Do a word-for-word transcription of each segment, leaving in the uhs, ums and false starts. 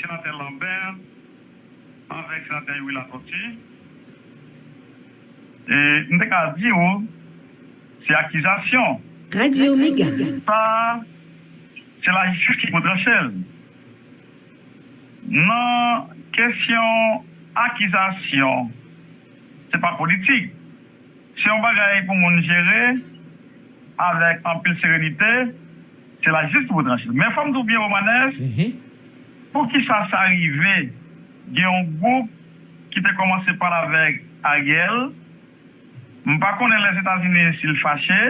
Senatè Lambert avèk Senatè Youri Latortue, e, m te ka di w, se akizasyon. Radyo Mega. Sa, se lajistis ki pou tranche l. Nan kesyon akizasyon, se pa politik. Se yon bagay pou moun jere avèk anpil serenite, se lajistis pou tranche. Men fò m di w byen, Romanes, poukisa sa rive? Gen yon gwoup ki te kòmanse pale avèk Ariel. M pa konnen Lèzetazini si l fache.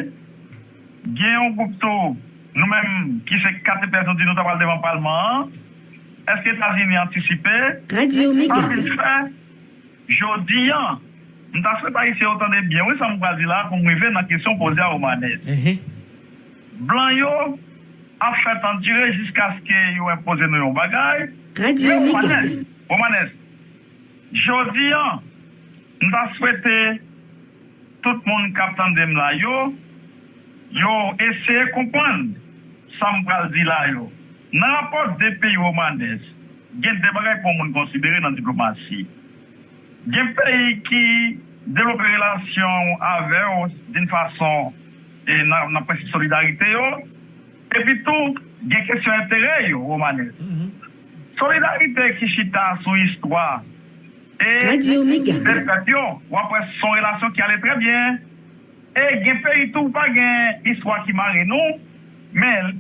Gen yon gwoup tou, nou menm ki se kat epèz, nou di nou ta pral devan palman an. Èske Etazini antisipe? Radyo Mega. Sa vin fè, jodi an, m ta swete Ayisyen yo tande byen, wi, sa m pral di la, pou m rive nan kesyon poze a Romanes. Blan yo ap fè tan dire jiskaske yo enpoze nou yon bagay. Radyo Mega. Romanes, Romanes, jodi an, m ta swete tout moun k ap tande m la yo, yo eseye konprann sa m pral di la yo. Nan rapò de peyi Romanes, gen de bagay pou yon moun konsidere nan diplomasi. Gen peyi ki devlope relasyon avè w d'une façon, e nan, nan prensip solidarite yo, epi tou, gen kesyon enterè yo, Romanes. Solidarite ki chita sou istwa e de pèp yo, w ap wè se yon relasyon ki ale trè byen. E gen peyi tou pa gen istwa ki mare nou, men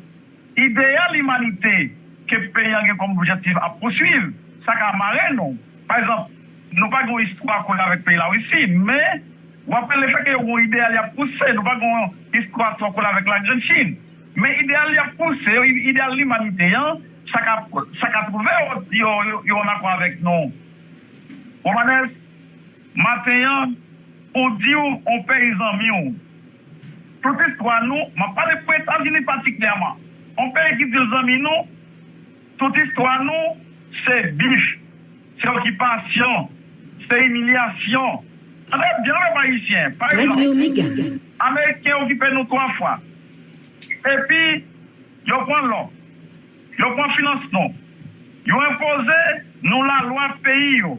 ideyal imanite ke peyi an gen kòm objektif ap pouswiv, sa ka mare nou. Pa egzanp, nou pa gen yon istwa kole avèk peyi Larisi, men w ap wè lefètke yo gen yon ideyal y ap pouse, nou pa gen yon istwa twò kole avèk Lagrann Chin. Men ideyal y ap pouse yo, i- ideyal limanite an, sa ka, sa ka twouve yo, yo, yo, yo an akò avèk nou. Romanes, maten an, ou di w on peyi zanmi w. Tout istwa nou, m ap pale pou Etazini patikilyèman, on peyi ki di l zanmi nou, tout istwa nou, se bif, se okipasyon, se imilyasyon. Tande byen, pèp ayisyen, pa egzanp, Ameriken okipe nou twa fwa. Epi, yo pran lò, yo pran finans nou, yo enpoze nou lalwa peyi yo,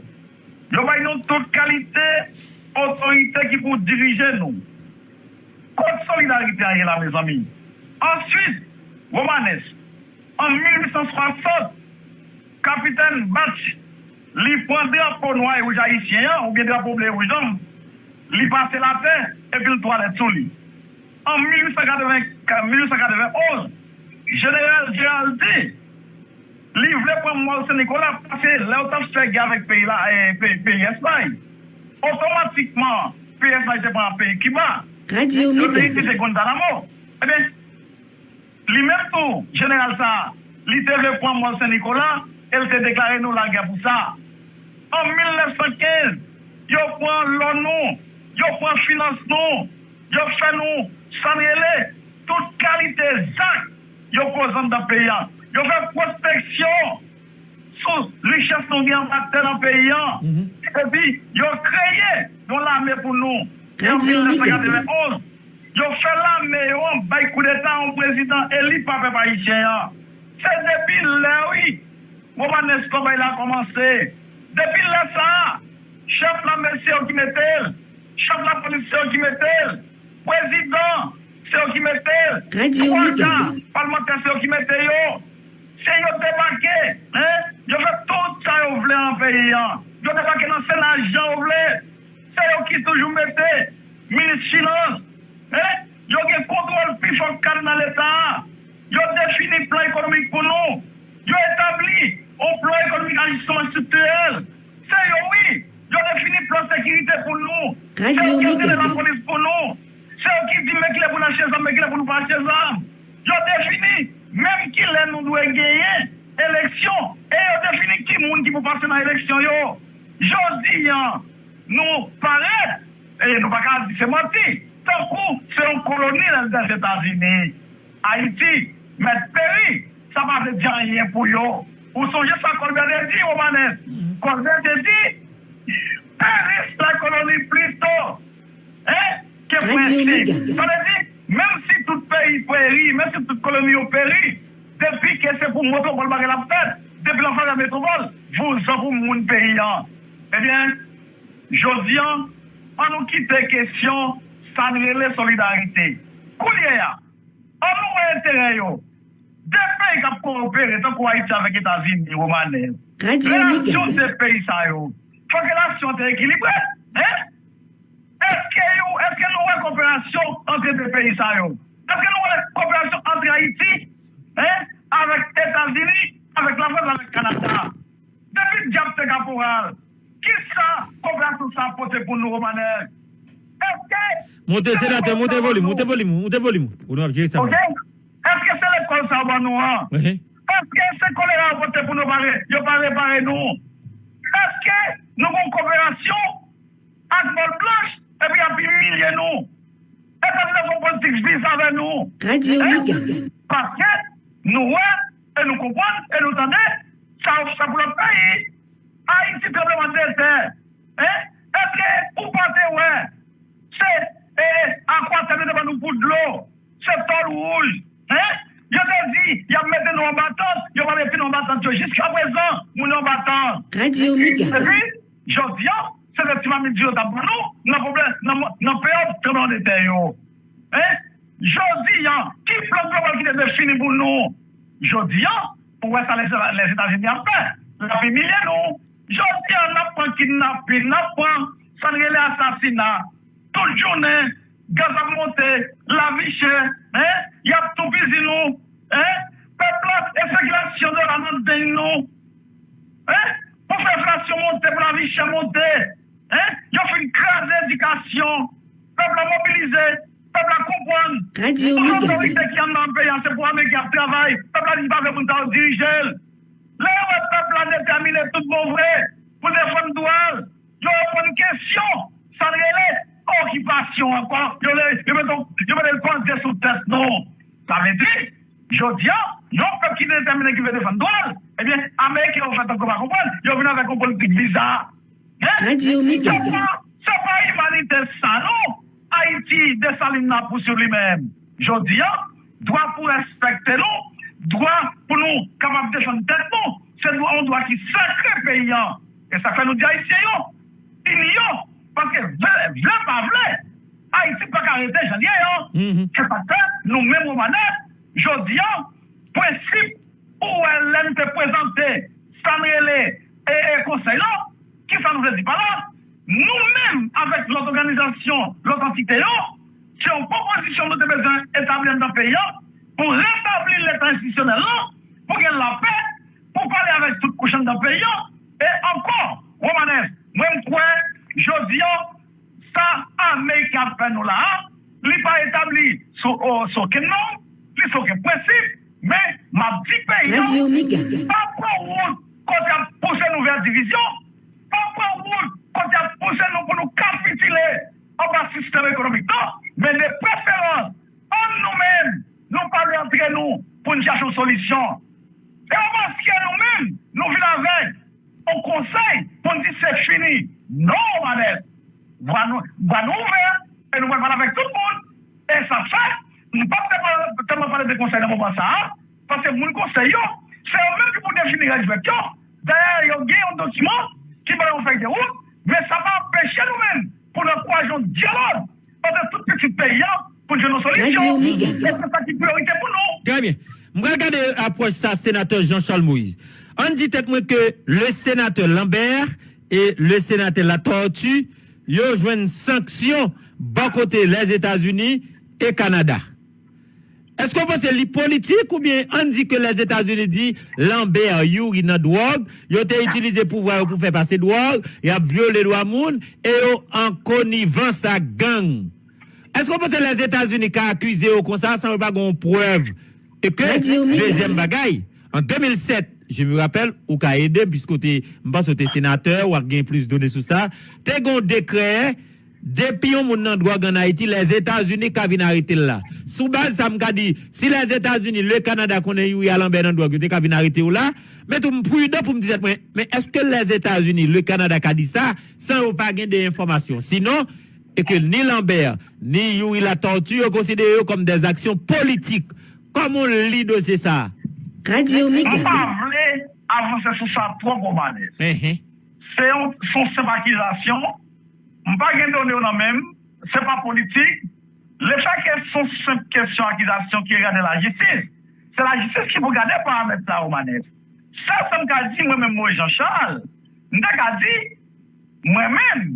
yo bay nou tout kalite otorite ki pou dirije nou. Kot solidarite an ye la, mezanmi? Answit, Romanes, an mil uit san swasant, Kapitèn Batch, li pran drapo nwa e wouj ayisyen an, oubyen drapo ble e wouj lan, li pase l atè, epi l twalèt sou li. An mil uit san katreven, mil uit san katreven onz, Jeneral Géraldy, li vle pran Mòl Sen Nikola, paske lè yo t ap fè gè avèk peyi la, eh, peyi, peyi Espay, otomatikman, peyi Espay te pran peyi Kiba. Yo te itilize Guantanamo. Ebyen, li menm tou, jeneral sa a, li te vle pran Mòl Sen Nikola, e l te deklare nou lagè pou sa. An mil nèf san kenz, yo pran lò nou, yo pran finans nou, yo fè nou sa n rele tout kalite zak yo koze anndan peyi a. Yo fè pwospeksyon sou richès nou gen anba tè nan peyi an. Epi, yo kreye yon lame pou nou. E an mil nèf san katreven onz, yo fè lame yo an bay koudeta yon prezidan eli pa pèp ayisyen an. Se depi lè, wi, Romanes, kòbay la kòmanse. Depi lè sa a, chèf lame se yo ki mete l, chèf lapolis se yo ki mete l, prezidan se yo ki mete l, twa ka palmantè se yo ki mete yo. Se yo debake, en, yo fè tout sa yo vle an peyi an. Yo debake nan Sena jan yo vle. Se yo ki toujou mete minis finans, en, yo gen kontwòl pi fò k kat nan Leta a. Yo defini plan ekonomik pou nou. Yo etabli yon plan ekonomik ajistman estriktirèl. Se yo, wi, yo defini plan sekirite pou nou. Se yo ki antrene lapolis pou nou. Se yo ki di men kilè pou n achte zam, men kilè pou nou pa achte zam. Yo defini menm kilè nou dwe genyen eleksyon. E yo defini ki moun ki pou pase nan eleksyon yo. Jodi an, nou parèt, e nou pa ka di se manti, tankou se yon koloni Lèzetazini. Ayiti mèt peri, sa pa vle di anyen pou yo. Ou sonje sa Colbert te di, Romanes? Colbert te di, Perish la colonie plutôt, hein, que Prince. Sa vle di, menm si tout peyi peri, menm si tout koloni yo peri, depi ke se pou metwopòl bagay la ap fèt, depi Laflorida Metwopòl, vouzan pou moun peyi an. Ebyen, jodi an, an nou kite kesyon sa n rele solidarite. Kounye a, an nou wè enterè yo. De peyi k ap kowopere, tankou Ayiti avèk Etazini, Womanen. Relasyon de peyi sa yo, fòk relasyon te ekilibre. Hein? Èske yo, èske nou wè koperasyon antre de peyi sa yo? Èske nou wè koperasyon antre Ayiti, hein, avèk Etazini, avèk Lafrans, avèk Kanada? Depi dyab te kaporal, kisa koperasyon sa pote pou nou, Womanen? Èske Monte, senatè, monte volim, monte volim, monte volim. Ou nou ap jere sa. Ok? Èske se lekòl sa yo ban nou an? Èske se kolera yo pote pou nou pare, yo pa repare nou? Èske nou gon koperasyon ak bòl blanch, epi y ap imilye nou? Epi y ap fè politik viza avè nou? Paske nou wè, e nou konprann, e nou tande, sa yo fè pou lòt peyi. Ayiti, tranblemanntè, hein? Èske ou pa te wè? Se, e, e, akwatèm yo te ban nou pou dlo. Se tòl wouj. Hein? Yo te di, y ap mete nou anba tant, yo pa mete nou anba tant yo. Jiskaprezan, moun yo anba tant. Epi, jodi an, se de ti mamit di yo t ap ban nou, nan pwoblèm, nan, nan peryòd tranblemanntè yo. Hein? Jodi an, ki plan global ki te defini pou nou? Jodi an, ou wè sa Lè, Lèzetazini ap fè. L ap imilye nou. Jodi an, n ap pran kidnapin, n ap pran sa n rele asasina. Tout jounen, gaz ap monte, lavi chè, hein? Y ap toupizi nou, hein? Pèp la, espekilasyon dola nan deng nou, hein? Pou fè enflasyon monte, pou lavi chè monte, hein? Yo fin kraze edikasyon, pèp la mobilize, pèp la konprann. Tout otorite ki anndan peyi a, se pou Ameriken ap travay. Pèp la di pa vle moun sa yo dirije l. Lè yo wè pèp la detèmine tout bon vre pou defann dwa l, yo reponn kesyon, sa n rele okipasyon ankò. Yo le, yo mete, yo mete l panze sou tèt nou. Sa vle di, jodi a, yon pèp ki detèmine ki vle defann dwa l, ebyen, Ameriken yo fè tankou yo pa konprann, yo vin avèk yon politik viza. Hein? Se pa, se pa imanite sa non. Ayiti, Desalin nan ap pousuiv li menm. Jodi a, dwa pou respekte nou, dwa pou nou kapab defann tèt nou, se dwa, yon dwa ki sakre peyi an. E sa fè nou di Ayisyen yo, ini yo, paske vle, vle pa vle, Ayiti pa ka rete jan l ye an. Se sa k fè nou menm Womanen, jodi a, prensip ou wè lè n te prezante sa n rele, e, e, konsèy la, kisa nou vle di pa la? Nou menm, avèk lòt òganizasyon, lòt antite yo, se yon pwopozisyon nou te bezwen etabli anndan peyi a pou retabli leta enstitisyonèl la, pou gen lapè, pou pale avèk tout kouch anndan peyi a. E ankò, Womanen, mwen m kwè, jodi a, sa Ameriken ap fè nou la a, li pa etabli sou, o, sou okenn nòm, li sou okenn prensip, men m ap di peyi a, pa pran wout kote ap pouse nou vè divizyon, pa pran wout kote ap pouse nou pou nou kapitile anba sistèm ekonomik la, men de preferans, ann nou menm, nou pale antre nou pou n chache yon solisyon. E pa paske nou menm, nou vin avèk yon konsèy pou n di se fini. Non, Womanen. Bra nou, bra nou ouvè, e nou pral pale avèk tout moun. E sa fè, nou p ap tèlman, tèlman pale de konsèy nan moman sa a, paske moun konsèy yo, se yo menm ki pou defini règ jwèt yo. Dayè, yo gen yon dokiman ki ba yo yon fèy de wout, men sa pa anpeche nou menm pou n ankouraje yon dyalòg ant tout pitit peyi a pou n jwenn yon solisyon. E se sa ki priyorite pou nou. Trè byen. M pral gade apwòch sa senatè Jean Charles Moïse. Ann di tèt mwen ke le sénateur Lambert e le sénateur Latortue, yo jwenn sanksyon bò kote Lèzetazini e Kanada. Èske w panse li politik oubyen ann di ke Lèzetazini di Lambert, Youri nan dwòg, yo te itilize pouvwa yo pou fè pase dwòg, y ap vyole dwa moun, e yo an konivans ak gang? Èske w panse Lèzetazini ka akize yo konsa san yo pa gen yon prèv? E ke, dezyèm bagay, an de mil sèt, je me rappelle, ou ka ede m, piske w te, m panse w te senatè, w ap gen plis done sou sa, te gen yon dekrè, depi yon moun nan dwòg ann Ayiti, Lèzetazini ka vin arete l la. Sou baz sa, m ka di, si Lèzetazini, le Kanada konnen Youri a Lambert nan dwòg, yo te ka vin arete yo la, men tou m pridan pou m di tèt mwen, men èske Lèzetazini, le Kanada ka di sa, san yo pa gen de enfòmasyon? Sinon, e ke ni Lambert, ni Youri Latortue, yo konsidere yo kòm dèzaksyon politik. Kòman w li dosye sa a? Radyo Mega. Mwen pa vle, avan panse sou sa twòp, Romanes. Se yon, se yon senp akizasyon. M pa gen done yo nan men m. Se pa politik. Lefètke se yon senp kesyon akizasyon ki regade lajistis, se lajistis ki pou gade paramèt sa, Romanes. Sèl sa m ka di, mwen menm, Moïse Jean Charles, m te ka di, mwen menm,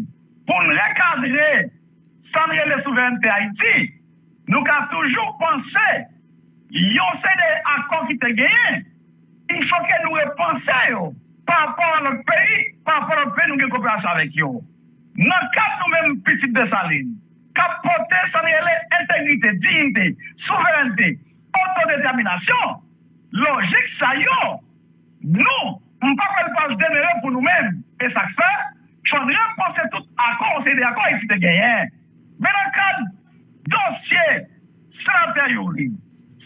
pou n rekadre sa n rele souverènte Ayiti, nou ka toujou panse yon seri de akò ki te genyen, il faut que nou repanse yo pa rapò a lòt peyi, pa rapò a lòt peyi nou gen koperasyon avèk yo. Nan kad nou menm pitit Desalin, k ap pote sa n rele entegrite, diyite, souverènte, otodetèminasyon, lojik sa yo, nou, m pa kwè l pral demere pou nou menm. E sa k fè, fò n repanse tout akò, yon seri de akò Ayiti te genyen. Men nan kad dosye senatè Youri,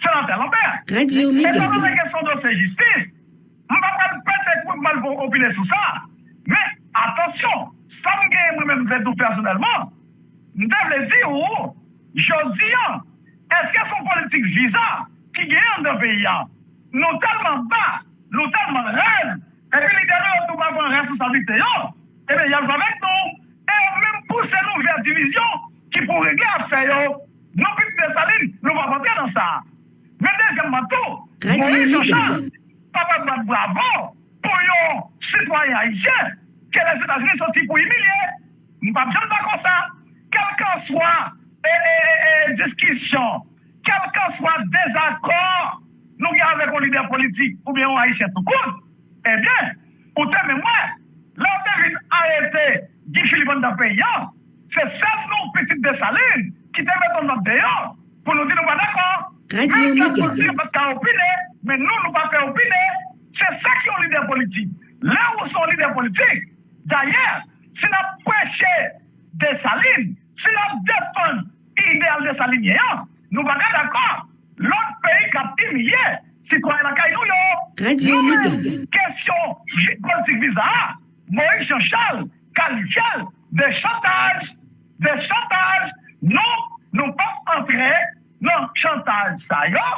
senatè Lambert, etan done ke se yon dosye jistis, m pa pral pete kou, m pral opine sou sa. Men, atansyon, sa m genyen mwen menm, Vedou, pèsonèlman, m te vle di ou, jodi an, èske se yon politik viza ki genyen anndan peyi a? Nou tèlman ba, nou tèlman rèd, epi lidè nou yo tou pa pran responsablite yo, ebyen, y ap jwe avèk nou. E yo menm pouse nou vè divizyon ki pou regle afè yo. Nou pitit Desalin, nou p ap antre nan sa. Men dezyèmman tou, Moïse Jean Charles pa pral bat bravo pou yon sitwayen ayisyen ke Lèzetazini soti pou imilye. M p ap janm dakò sa. Kèlkanswa e, e, e, e, diskisyon, kèlkanswa dezakò nou gen avèk yon lidè politik oubyen yon ayisyen tou kout, ebyen, ou te menm wè, lè yo te vin arete Guy Philippe anndan peyi a, se sèl nou, pitit Desalin, ki te mete yon nòt deyò pou nou di nou pa dakò. Menm Jacques Coty pa t ka opine, men nou, nou pa pè opine. Se sa ki yon lidè politik. Lè ou se yon lidè politik, dayè, si n ap preche Desalin, si n ap defann ideyal desalinyen an, nou pa ka dakò lòt peyi k ap imilye sitwayen lakay nou yo. Nou menm, kesyon vi-, politik viza a, Moïse Jean Charles kalifye l de chantaj, de chantaj. Non, nou p ap antre nan chantaj sa yo.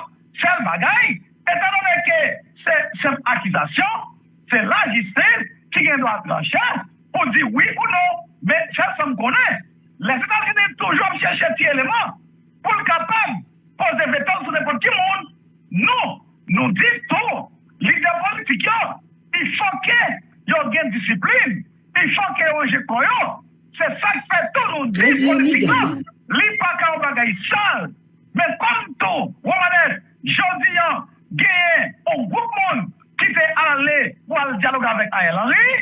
Sèl bagay, etan done ke se senp akizasyon, se lajistis ki gen dwa tranche pou di wi ou non. Men, sèl sa m konnen, Lèzetazini toujou ap chèche ti eleman pou l kapab poze veto l sou nenpòt ki moun. Nou, nou di tou, lidè politik yo, il faut que yo gen disiplin, il faut que yo ranje kò yo. Se sa k fè tou nou di politik la, li pa ka yon bagay sal. Men kòm tou, Romanes, jodi an, genyen yon gwoup moun ki te ale pou al dyaloge avèk Ariel Henry.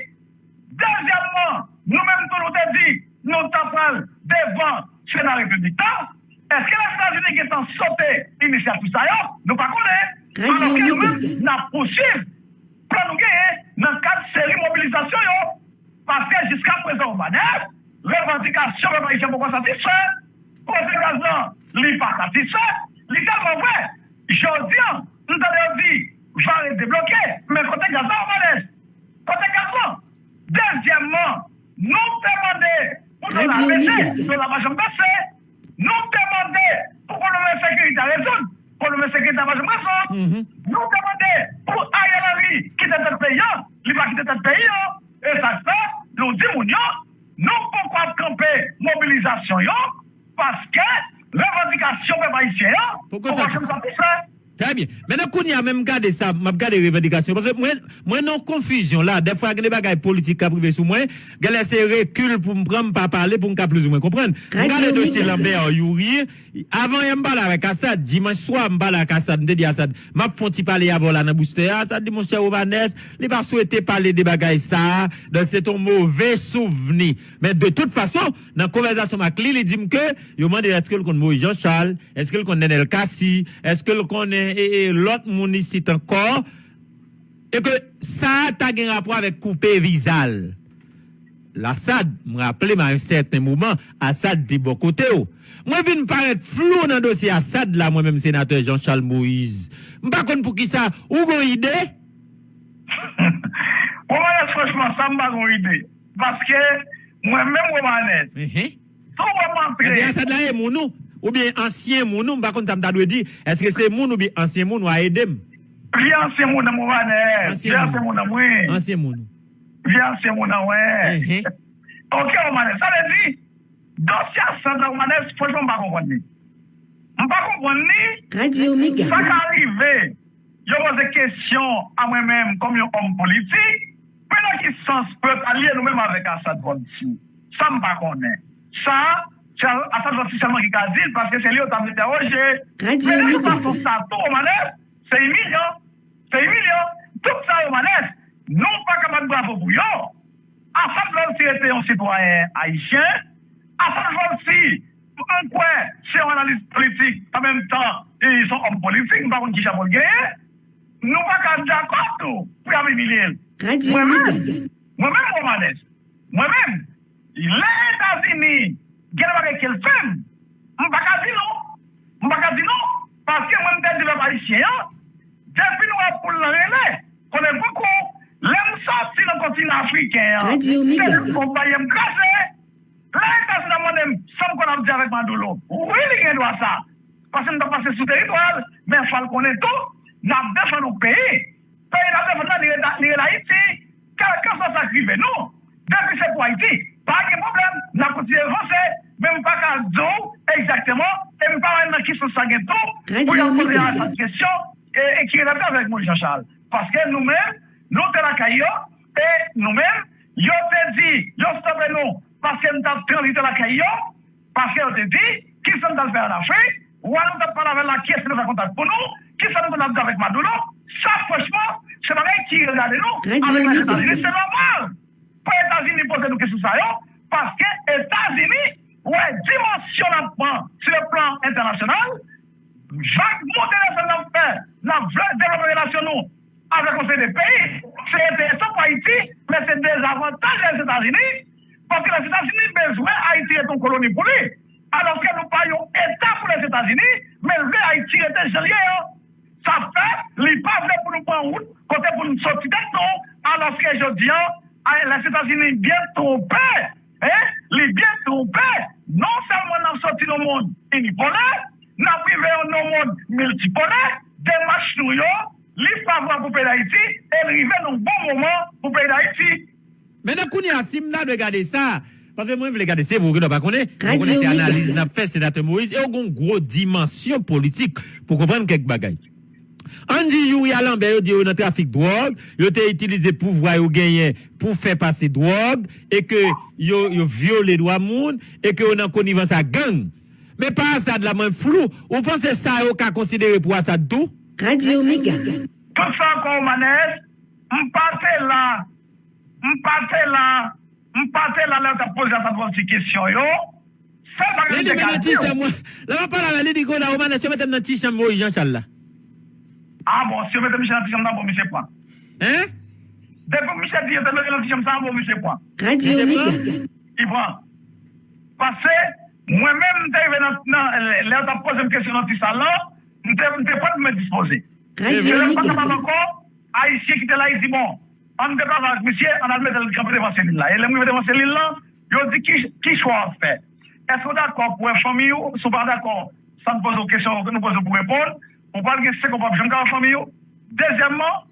Dezyèmman, nou menm tou nou te di nou ta pral devan Sena Repiblik la. Èske Lèzetazini gentan sote inisyativ sa yo? Nou pa konnen. Alòske nou menm, n ap pousuiv plan nou genyen nan kad seri mobilizasyon yo. Paske jiskaprezan, Romanes, revandikasyon pèp ayisyen poko satisfè. Kote gaz lan, li pa satisfè. Li tèlman vre, jodi an, m tande yo di Vare debloke. Men kote gaz lan, Romanes? Kote gaz lan? Dezyèmman, nou te mande pou dola bese, dola pa janm bese. Nou te mande pou pwoblèm ensekirite a rezoud, pwoblèm ensekirite a pa janm rezoud. Nou te mande pou Ariel Henry kite tèt peyi an, li pa kite tèt peyi an. E sa k fè, nou di moun yo, nou poko ap kanpe mobilizasyon yo, paske revandikasyon pèp ayisyen an poko janm satisfè. Trè byen. Mennen kounye a menm, m gade sa, m ap gade revandikasyon. Paske mwen, mwen nan konfizyon la. Dèfwa, gen de bagay politik k ap rive sou mwen. Genlè se rekil pou m pran, m pa pale pou m ka plizoumwen konprann. M gade dosye Lambert Youri. Avan yè, m pale avèk Asad. Dimanch swa, m pale ak Asad. M te di Asad, m ap fè yon ti pale avè w la nan Booster a. Asad di, monchè Romanes, li pa swete pale de bagay sa a. Donk, se te yon move souvni. Men de tout fason, nan konvèsasyon m ak li, li di m ke yo mande l èske l konn Moïse Jean Charles, èske l konn Nenel Cassy, èske l konnen, e, e, lòt moun isit ankò, e ke sa a ta gen rapò avèk koupe viza l. Asad, m raple m a yon sèten moman, Asad te bò kote w. Mwen vin parèt flou nan dosye Asad la, mwen menm, senatè Jean Charles Moïse. M pa konn poukisa, ou gon ide? Romanes, franchman, sa m pa gon ide. Paske mwen menm, Romanes, si w wè m antre. Èske Asad la e moun ou? Oubyen ansyen moun ou? M pa konn sa m ta dwe di. Èske se moun oubyen ansyen moun ou a ede m? Vye ansyen moun nan Romanès. Vye ansyen moun nan mwen. Ansyen moun. Vye ansyen moun nan mwen. Enhen. Ok, Romanès. Sa vle di, dosye a Sandra Romanès, franchman, m pa konprann li. M pa konprann li. Radyo Mega. Sa ka rive, yo poze kesyon a mwen menm kòm yon òm politik, men nan ki sans pou yo ta lye nou menm avèk Assad Volcy? Sa m pa konnen. Sa, se Assad Volcy sèlman ki ka di l, paske se li yo t ap entèwoje. Men nan fason sa tou, Romanès, se imilyan. Se imilyan. Tout sa yo, Romanès, nou pa ka bat bravo pou yo. Assad Volcy rete yon sitwayen ayisyen. Assad Volcy, mwen kwè, se yon analis politik, an menm tan, li se yon òm politik, m pa konn ki jan pou l genyen. Nou pa ka dakò tou pou y ap imilye l. Mwen menm, mwen menm, Romanès, mwen menm, lè Etazini gen yon bagay ke l fè m, m pa ka di non. M pa ka di non. Paske mwen, m te di pèp ayisyen an, depi nou wè poul lan rele, konnen poko, lè m soti nan kontinan afriken an, se nan konpayi m kraze. Lè Etazini ap mande m sa m konn ap di avèk Maduro, wi, li gen dwa sa. Paske m t ap pase sou teritwa l, men fò l konnen tou, n ap defann yon peyi. Peyi n ap defann nan, li rete, li rete Ayiti. Kèlkeswa sa k rive nou, depi se pou Ayiti, pa gen pwoblèm, n ap kontinye vanse, men m pa ka di w egzakteman, e m pa wè nan ki sans sa gen tou, pou y ap poze Assad kesyon, e, e ki relatè avèk Moïse Jean Charles. Paske nou menm, nou te lakay yo, e nou menm, yo te di, yo stope nou, paske n t ap transite lakay yo, paske yo te di, ki sa n t al fè ann Afrik, wa nou t ap pale avè l la, kiyès ki te fè kontak pou nou, ki sa nou konn ap di avèk Maduro, sa franchman, se bagay ki regade nou, avèk Lèzetazini, se nòmal pou Etazini poze nou kesyon sa yo, paske Etazini wè dimansyon n ap pran sou le plan entènasyonal, vag monte desann n ap fè, n ap vle devlope relasyon nou avèk yon seri de peyi. Se enteresan pou Ayiti, men se dezavantaj Lèzetazini, paske Lèzetazini bezwen Ayiti ret yon koloni pou li. Alòske nou pa yon eta pou Lèzetazini, men l vle Ayiti rete jan l ye an. Sa fè, li pa vle pou nou pran wout kote pou n soti tèt nou, alòske jodi an, a, Lèzetazini byen twonpe, en, li byen twonpe. Non sèlman n ap soti nan yon mond inipolè, n ap rive nan yon mond miltipolè, demach nou yo, li favorab pou peyi Dayiti, e l rive nan yon bon moman pou peyi Dayiti. Men nan kounye a, si m ta dwe gade sa, paske mwen vle gade, se vre, ou genlè pa konnen, mwen konnen se analiz n ap fè, Senatè Moïse, e yo gen yon gwo dimansyon politik pou konprann kèk bagay. Ann di Youri a Lambert, yo di yo nan trafik dwòg, yo te itilize pouvwa yo genyen pou fè pase dwòg, e ke yo, yo vyole dwa moun, e ke yo nan konivans ak gang. Men pa Assad la, mwen flou. Ou panse sa yo ka konsidere pou Assad tou? Radyo Mega. Tout sa ankò, Romanès, m pa te la, m pa te la, m pa te la lè yo t ap poze Assad Volcy kesyon yo. Sèl bagay m te ka di w. Li di, men nan ti chanm, mwen, lè m ap pale avè l, li di, kounye a, Romanès, yo mete m nan ti chanm Moïse Jean Charles la. A bon, si yo mete misye nan ti chanm nan, bon, misye pran. Hein? Depi misye di yo te mete l nan ti chanm sa, bon, misye pran. Radyo Mega. Li pran. Paske mwen menm, m te rive nan, nan, lè, lè yo t ap poze m kesyon nan ti sal lan, m te, m te pran mwen dispoze. Radyo Mega. Lè m pa kapab ankò, Ayisyen ki te la, yo di, bon, ann deplase avèk misye, ann al mete l kanpe devan selil la. E lè m rive devan selil lan, yo di, ki, ki chwa w ap fè? Èske w dakò pou w wè fanmi w? Si w pa dakò, sa n poze w kesyon, nou poze w pou reponn. Ou pral gen senk an, w p ap janm ka wè fanmi w. Dezyèmman,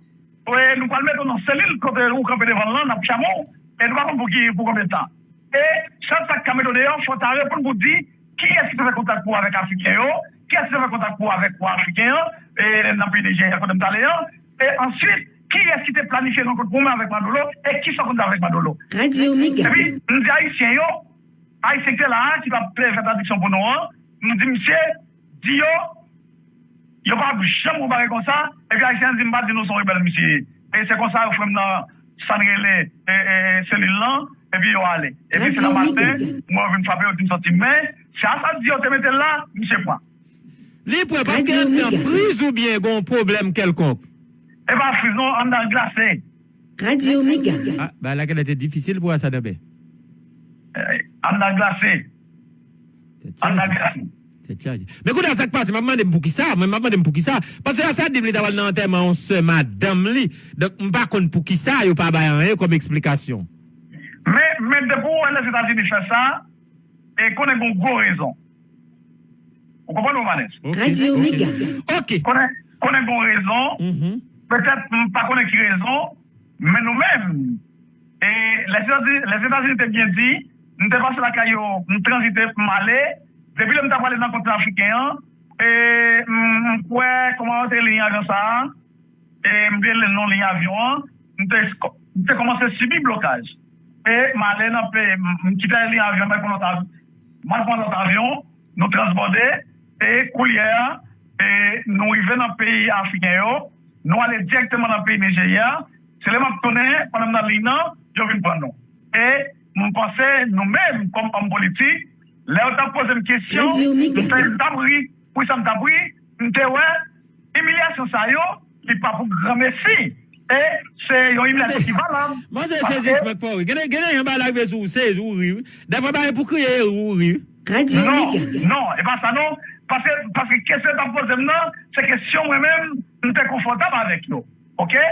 e, nou pral mete w nan selil kote ou kanpe devan l lan, n ap tchame w, e nou pa konn pou ki, pou konbyen tan. E chak sa k ka mete w deyò, fò w ta reponn pou w di kiyès ki te fè kontak pou w avèk Afriken yo, kiyès ki te fè kontak pou w avèk wa Afriken an, e, nan peyi Nijèya kote m t ale an, e answit, kiyès ki te planifye rankont pou mwen avèk Maduro, e kisa w konn fè avèk Maduro. Radyo Mega. Epi, m di Ayisyen yo, Ayisyen ki te la a, ki t ap fè tradiksyon pou nou an, m di misye, di yo, yo p ap janm wè yon bagay konsa, epi Ayisyen an di m pa di nou se yon rebèl misye ye. E se konsa yo foure m nan sa n rele, e, e, selil lan, epi yo ale. Epi se nan maten, mwen yo vin frape, yo di m soti. Men, se Assad di yo te mete l la, misye pran. Li pran paske anndan friz oubyen gen yon pwoblèm kèlkonk? E pa friz non, anndan glase. Radyo Mega. Ah, bagay la genlè te difisil pou Assad anben. Eh, anndan glase. Anndan glase. Tèt chaje. Men kounye a sa k pase, m ap mande m poukisa, mwen m ap mande m poukisa. Paske Assad di m li ta pral nan antèman yon sè madanm li. Donk, m pa konn poukisa yo pa bay anyen kòm eksplikasyon. Men, men depi w wè Lèzetazini fè sa, e konnen gen yon gwo rezon. Ou konprann, Romanès? Ok, Radyo ok. Mega. Ok. Konnen, konnen gen yon rezon. Mhm. petèt, m pa konnen ki rezon, men nou menm, e Lèzetazini, Lèzetazini te byen di, m te pase lakay yo, m tranzite, m ale, depi lè m ta prale nan kontinan afriken an, e m, m kwè, kòman yo te liy avyon sa a, e m te li non liy avyon an, m te, m te kòmanse sibi blokaj. E m ale nan peyi, m, m kite liy avyon, m al pran lòt avyon, m al pran lòt avyon, nou transbòde, e koulye a, e nou rive nan peyi afriken yo, nou ale dirèkteman nan peyi Nijerya, se lè m ap tounen, pandan m nan liy nan, yo vin pran nou. E m panse, nou menm, kòm òm politik, lè yo t ap poze m kesyon, m fè, m t ap ri. Poukisa m t ap ri? M te wè, imilyasyon sa yo, li pa pou granmesi. E se yon imilyasyon ki valab. Mwen se sezi smak pa wi. Gen gen yon bagay la rive sou ou sezi ou ri wi. Dèfwa bagay pou kriye ou ri wi. Non, non, e pa sa non. Paske paske kesyon t ap poze m nan, se kesyon mwen menm, m te konfòtab avèk yo. Oke?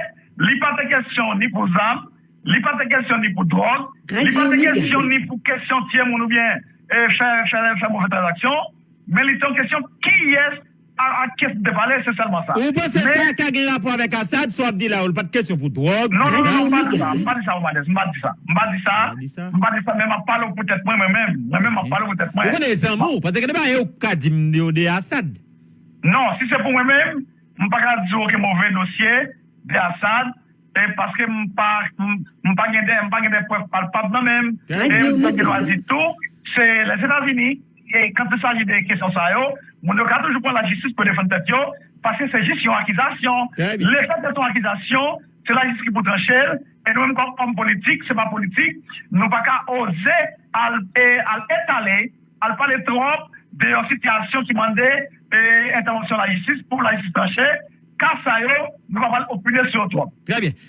Li pa te kesyon ni pou zam, li pa te kesyon ni pou dwòg, li pa te kesyon ni pou kesyon tye moun oubyen e, fè, fè, fè move tranzaksyon, men li te yon kesyon kiyès a, a kiyès m te pale, se sèlman sa. Ou panse sa ka gen rapò avèk Assad, sa w ap di la yo, li pa t kesyon pou dwòg, pou zam? Non, non, non, non, m pa di sa, m pa di sa, Romanès, m pa di sa. M pa di sa, m pa di sa, men m ap pale w pou tèt mwen, mwen menm. Mwen menm, m ap pale w pou tèt mwen. Ou konnen e zanmi w, paske gen de bagay ou ka di m yo de Assad. Non, si se pou mwen menm, m pa ka di w okenn move dosye de Assad, e paske m pa m pa gen de m pa gen de prèv palpab nan men m. E m gen dwa di tou, se Lèzetazini, e quand il s'agit de kesyon sa yo, moun yo ka toujou pran lajistis pou defann tèt yo, paske se jis yon akizasyon. Lefètke se yon akizasyon, se lajistis ki pou tranche l, e nou menm kòm òm politik, se pa politik, nou pa ka oze al, e, al etale, al pale twòp de yon sitiyasyon ki mande e, entèvansyon lajistis pou lajistis tranche. Ka sa yo, nou pa pral opine sou yo twòp. Trè byen.